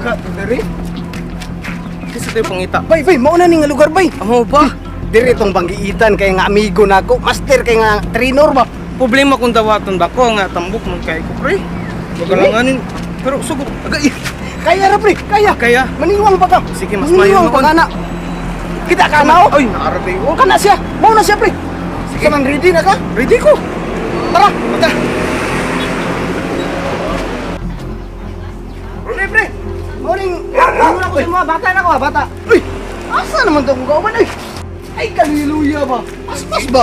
Daga, diri. Kasi tayo pangita. Bay, bay, mauna ni nga lugar, bay. Amo ba? Diri tong banggiitan kay nga amigo nako, master kay nga trainer ba. Problema kung dawaton ba ko nga tambok man kay ko pre. Magalanganin. Pero sugo. Agay. Kaya ra pre, kaya. Kaya. Maniwang pa ka. Sige, mas Maniwang mayo pa ka na. Kita ka na oh. Ay, naarabay oh. Kana siya. Mao na siya pre. Sige. Man ready na ka? Ready ko. Tara. Mata. Pre, pre. Mao ning muna ko sa mga bata na ko, ah, bata. Uy, asa naman to kung kauban ay? Ay kaliluya ba? Paspas ba?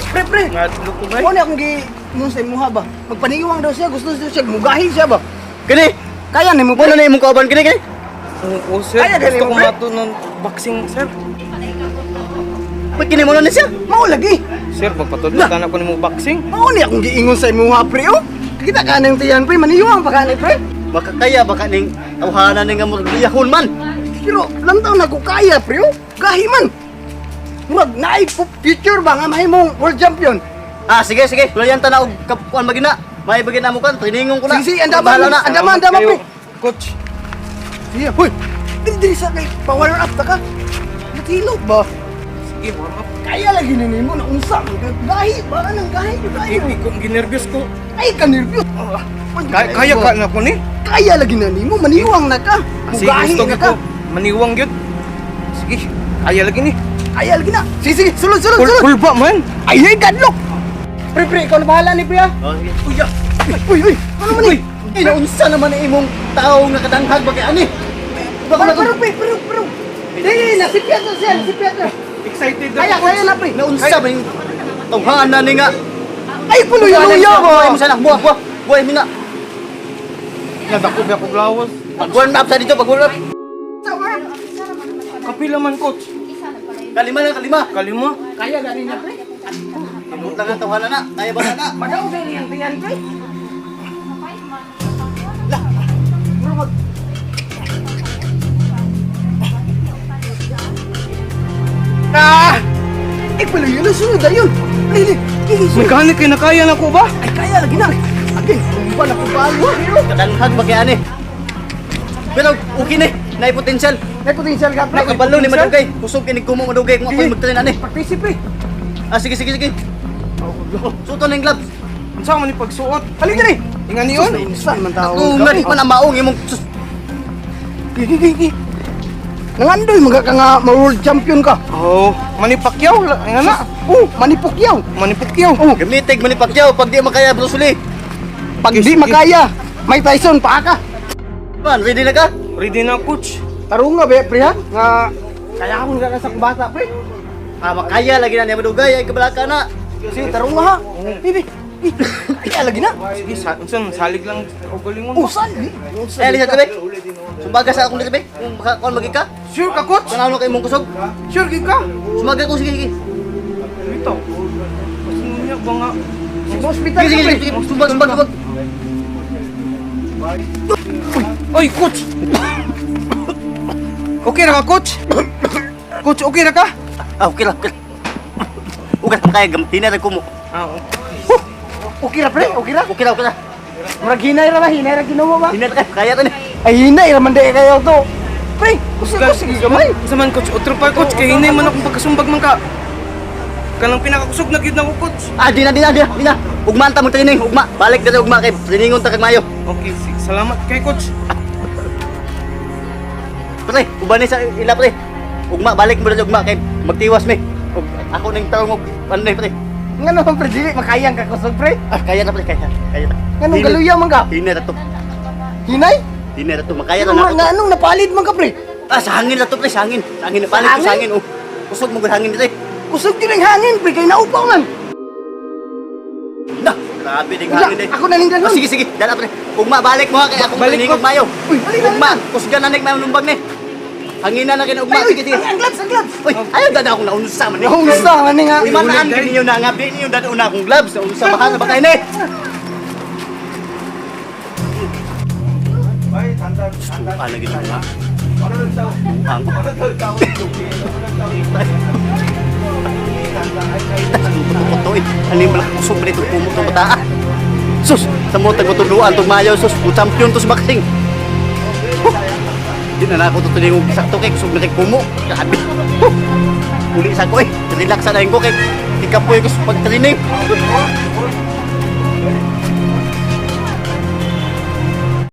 Pre, pre. Ngadlok ko bay. Mao ni akong gi mo sa imuha ba? Magpaniwang daw siya, gusto siya mugahin siya ba? Kini, Kaya nimo mo na imong kauban kini kini. Oo, sir. Kaya gani Gusto mo, ko pre? mato ng boxing, sir. Ba't kini mo na siya? Mao lagi. Sir, magpatudlo ka na ko nimo boxing. Mao ni akong giingon sa imuha pre oh. Kita ka na yung tiyan pre, maniwang pa ka ni pre. Baka kaya baka ning tawhanan ning nga murag man. Pero lantaw na ko kaya pre oh. Gahi man. Murag naay future ba nga mahimong world champion. Ah, sige sige, tulayan ta na og kapuan magina. May bagina mo kan, trainingon ko na. Sige, sige, andaman, Bahala na. andaman. Tama, tama, Kayo, pre. Coach. Sige, hoy. Dili dili sa kay power up ta ka. Natilok ba? Sige, warm up. Kaya lagi ni nimo na unsa man ka. Gahi ba nang gahi gyud kayo. Ay, ko ginervyos ko. Ay ka nervyos. Kaya, kaya ka na ko ni. Kaya lagi na nimo maniwang na ka. Ah, sige, Mugahi gusto na ko. ka. Maniwang gyud. Sige, kaya lagi ni. Kaya lagi na. Sige, sige, sulod, sulod, Kul sulod. kulba man. Ay, ay, gadlok. Pre, pre, ikaw na bahala ni pre ah. Oh, sige. Uy, ah. Uy, uy, ano man Uy, eh? ay naunsa naman ang imong tao nga kadanghag ba kay ani? Pero, pero, pre, pero, pero. Di, nasipyat na siya, nasipyat na. Excited na Kaya, ko, kaya coach. na, pre. Naunsa ba yung tawhanan ni nga? Ay, puloy-luya ba? Buhay mo sana, buha, buha. Buhay mo na. Nadako ba ko lawas. Pag warm up sa dito, pag warm up. Kapila man, coach. Kalima na, kalima. Kalima. Kaya gani na, pre. Abot lang ang tawhanan na. Kaya ba na na? Padaw gani ang tiyan, pre. Lah, bro, Ah! Ay, puloy-luya, sunod na yun. Lili, lili, sunod. May gani kay nakaya na ko ba? Ay, kaya lagi na. Again, kumba na kubalo. Kadanghag ba kay ani? Pero okay ni, naay potential. May potential ka, pre. Nakabalo ni madugay. Kusog kinig kumo madugay kung ako'y mag-train ani. Practice, pre. Ah, sige, sige, sige. Oh, suoton na yung gloves. Unsa man ni pagsuot? Halika diri. Ingan niyon. Saan man tao? Kung nga di pa na maong imong sus. Gigi, gigi. Nangandoy, mga ka nga ma-world champion ka. Oh, Manny Pacquiao, nga na. Oh, Manny Pacquiao. Manny Pacquiao. Oh, Gamitig man ni Pacquiao pag di makaya Bruce Lee. pag di makaya, Mike Tyson, paa ka. Man, ready na ka? Ready na, coach. Tarong nga, be, pre, ha? Nga, kaya ako nga sa bata, pre. Ah, makaya lagi na niya madugay ay kabalaka na. Sige, tarong nga, ha? Bibi, kaya lagi na. Sige, sa unsa man, salig lang og galingon. Oh, saan? eh? Eh, lisa tabi. Sumbaga sa akong tabi. Kung maka kuan magi ka. Sure ka, coach? Tanawon kay imong kusog. Sure gyud ka? Sumaga ko sige sige. Ito. Kasi niya ba nga? Sige, hospital Sige ka, sige pre. sige. Sumbag sumbag sumbag. Oy, coach. Okay ra ka, coach? Coach, okay ra ka? Ah, okay lang, okay lang. Okay lang kaya gamtin na kumo. Ah, okay. Huh, okay ra, pre, okay ra. Okay lang, okay lang. Murag hinay ra ba? Hinay ra ginawa ba? Hinay ra kaya ta ni. Ay, hinay ra man di kayo to. Pre, kusog ko, sige gamay. Unsa man, coach? Otro pa, coach. Kay hinay man akong pagkasumbag man ka. Kanang pinakakusog na gyud nako, coach. Ah, di na di na di na. Di na. Ugma ta mag-training, ugma. Balik diri ugma kay trainingon ta kag mayo. Okay, sige. Salamat kay coach. Pre, uban ni sa ila pre. Ugma balik mo diri ugma kay magtiwas mi. Ug ako ning tarong og ano ni pre. Nga naman, pre, dili makayang ka kusog, pre. Ah, kaya na pre, kaya. Kaya ta. Nga nung galuya man ka. Hinay ra to. Hinay? Hinay ra to, makaya ra Nga na ako. nga anong napalit man ka, pre? Ah, sa hangin ra to pre, sa hangin. Sa hangin palit ko sa hangin. Oh. Kusog mo gud hangin diri. Kusog yun ang hangin, pre, kay naupaw man. Nah, grabe ding Wala, hangin eh. ako na ning Ah, dalhon. sige sige, dala pre. Ugma balik mo ha kay akong Balik training ko. og mayo. Uy, balik na, Ugma, kusgan na ning mayo lumbag ni. Hanginan na kini ugma. Ay, uy, Sige sige. ang gloves, ang gloves. Uy, ayaw dada akong naunsa man ni. Naunsa man ni nga. Imanaan gid ninyo na nga di ninyo dada una akong gloves. Naunsa bahala ba kay ni? Ah, lagi na. Ang Puto-puto eh. Ano yung malakusog pa nito kumot ng bataa? Sus! Sa mo tagpatuluan itong mayo. Sus! Champion to sa boxing. Huh! Di na na ako tutuloy og sakto kay kusog na kay kumo. Grabe. Huh. Uli sa ko eh. Relax sa ko kay ikapoy ko sa pag-training.